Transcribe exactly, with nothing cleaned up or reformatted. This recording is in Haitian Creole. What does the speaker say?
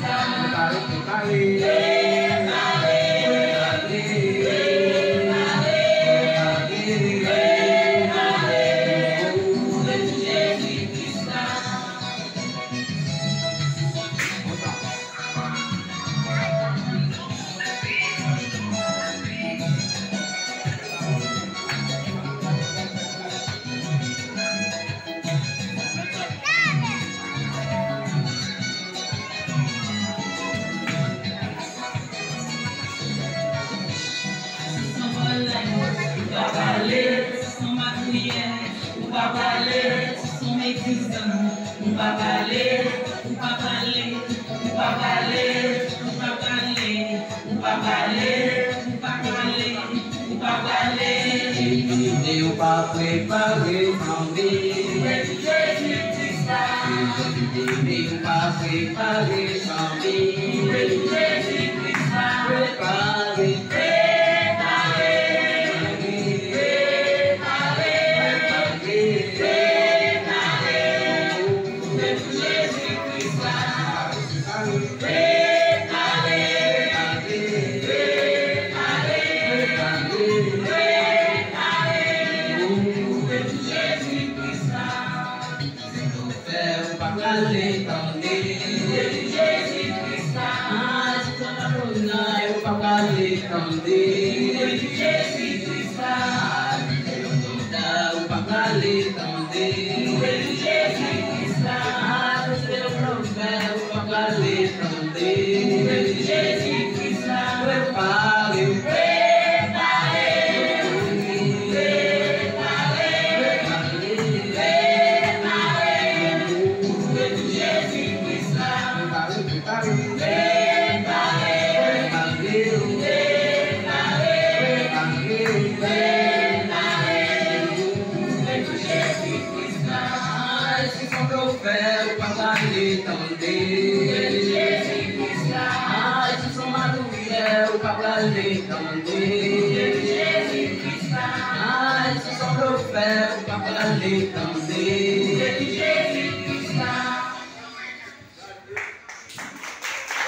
Prepare, prepare. Prepare, prepare, prepare. San vòlay, ou pa pale, san magouyè, ou pa pale, san medizan, ou pa pale, ou pa pale, ou pa pale, ou pa pale, ou pa pale, ou pa pale, ou pa pale. Ou pa prepare fanmi. Jezi Kris la. Ou pa prepare fanmi. Jezi Kris la. Prepare. Prepare. Prepare. Prepare. Jezi Kris la. Prepare. Prepare. Prepare. Prepare. Jezi Kris la. Fè ou pa prale tande. Jezi Kris la. Ou pa prale tande. Jezi Kris la. Ou pa prale tande. Ou pa prale tande. Ay, si sa w vle w fè, ou pa prale tande.